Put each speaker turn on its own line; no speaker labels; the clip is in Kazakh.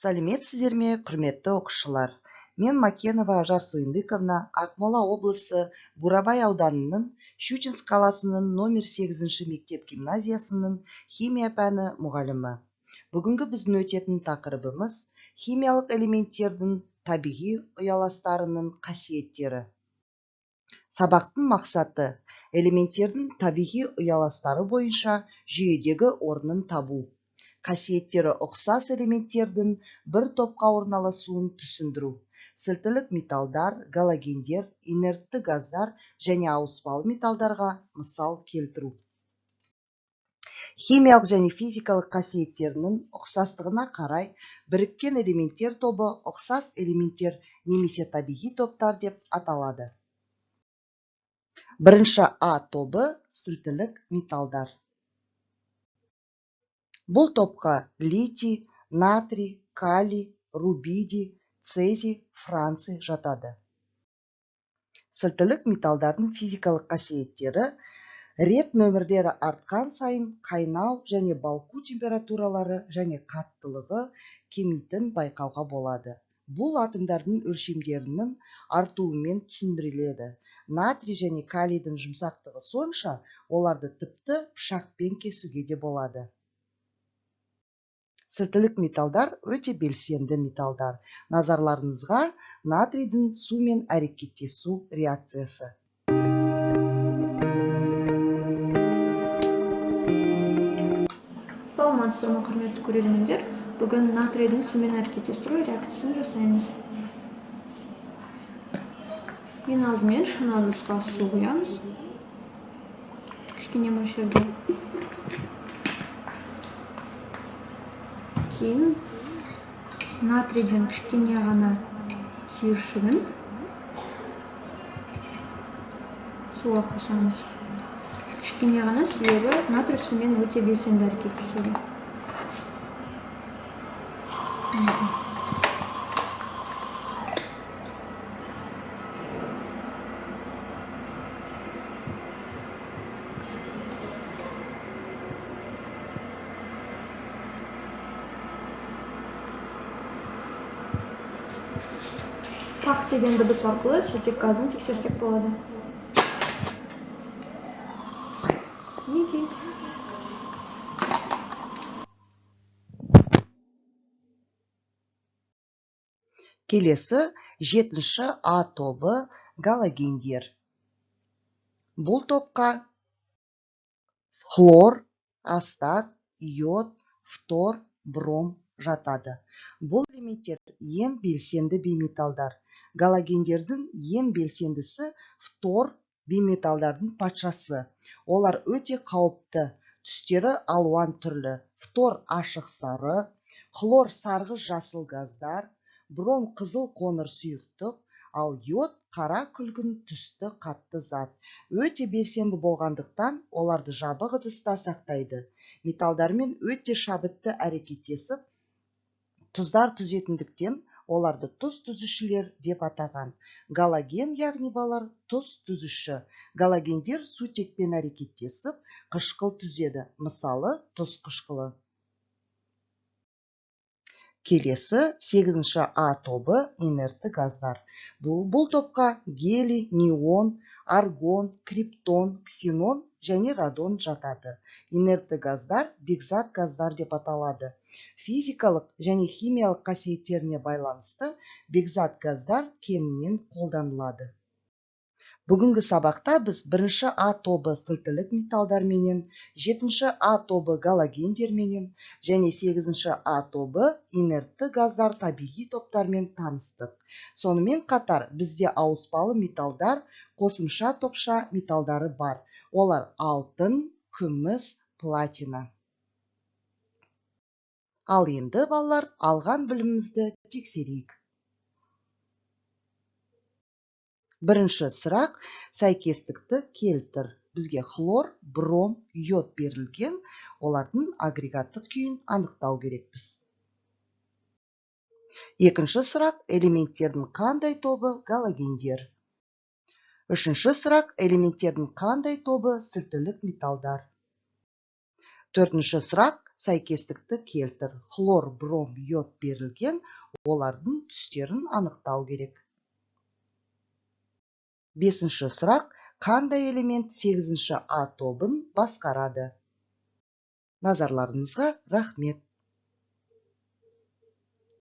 Сәлеметсіздер ме, құрметті оқушылар! Мен Макенова Ажар Суйындыковна, Ақмола облысы Бурабай ауданының Щучинск қаласының номер 8-ші мектеп гимназиясының химия пәні мұғалімі. Бүгінгі біздің өтетін тақырыбымыз химиялық элементтердің табиғи ұяластарының қасиеттері. Сабақтың мақсаты элементтердің табиғи ұяластары бойынша жүйедегі орнын табу. Қасиеттері ұқсас элементтердің бір топқа орналасуын түсіндіру. Сілтілік металдар, галогендер, инертті газдар және ауыспалы металдарға мысал келтіру. Химиялық және физикалық қасиеттерінің ұқсастығына қарай біріккен элементтер тобы ұқсас элементтер немесе табиғи топтар деп аталады. Бірінші А тобы сілтілік металдар. Бұл топқа литий, натрий, калий, рубидий, цезий, франций жатады. Сілтілік металдардың физикалық қасиеттері рет нөмірлері артқан сайын қайнау және балқу температуралары және қаттылығы кемитін байқауға болады. Бұл атомдардың өлшемдерінің артуымен түсіндіріледі. Натрий және калийдің жұмсақтығы сонша, оларды тіпті пышақпен кесуге де болады. Сілтілік металдар өте белсенді металдар. Назарларыңызға натрийдің сумен әрекеттесу реакциясы.
Саламатсыздар ма, құрметті көрермендер. Бүгін натрийдің сумен әрекеттестіру реакциясын жасаймыз. Ең алдымен шыны ыдысқа су құямыз. Кішкене мөлшерде. Кейін натрийдің кішкене ғана түйіршігін суға қосамыз. Кішкене ғана, себебі натрий сумен өте белсенді әрекеттеседі. Пах деген дыбыс арқылы сутек газын тексерсек болады. Мінекей.
Келесі 7-ші А тобы галогендер. Бұл топқа хлор, астат, йод, фтор, бром жатады. Бұл элементтер ең белсенді бейметалдар. Галогендердің ең белсендісі фтор, бейметалдардың патшасы. Олар өте қауіпті, түстері алуан түрлі. Фтор ашық сары, хлор сарғыш жасыл газдар, бром қызыл қоңыр сұйықтық, ал йод қара күлгін түсті қатты зат. Өте белсенді болғандықтан оларды жабық ыдыста сақтайды. Металдармен өте шабытты әрекеттесіп, тұздар түзетіндіктен оларды тұз түзушілер деп атаған. Галоген, яғни балалар, тұз түзуші. Галогендер сутекпен әрекеттесіп, қышқыл түзеді. Мысалы, тұз қышқылы. Келесі 8-ші А тобы инертті газдар. Бұл топқа гелий, неон, аргон, криптон, ксенон және радон жатады. Инертті газдар бекзат газдар деп аталады. Физикалық және химиялық қасиеттеріне байланысты бекзат газдар кеңінен қолданылады. Бүгінгі сабақта біз 1-ші А тобы сілтілік металдарменен, 7-ші А тобы галогендерменен және 8-ші А тобы инертті газдар табиғи топтармен таныстық. Сонымен қатар бізде ауыспалы металдар, қосымша топша металдары бар. Олар алтын, күміс, платина. Ал енді балалар, алған білімімізді тексерейік. Бірінші сұрақ, сәйкестікті келтір. Бізге хлор, бром, йод берілген, олардың агрегаттық күйін анықтау керекпіз. Екінші сұрақ, элементтердің қандай тобы галогендер? Үшінші сұрақ, элементтердің қандай тобы сілтілік металдар? Төртінші сұрақ, Сәйкестікті келтір. Хлор, бром, йод берілген, олардың түстерін анықтау керек. Бесінші сұрақ. Қандай элемент 8 А тобын басқарады? Назарларыңызға рахмет.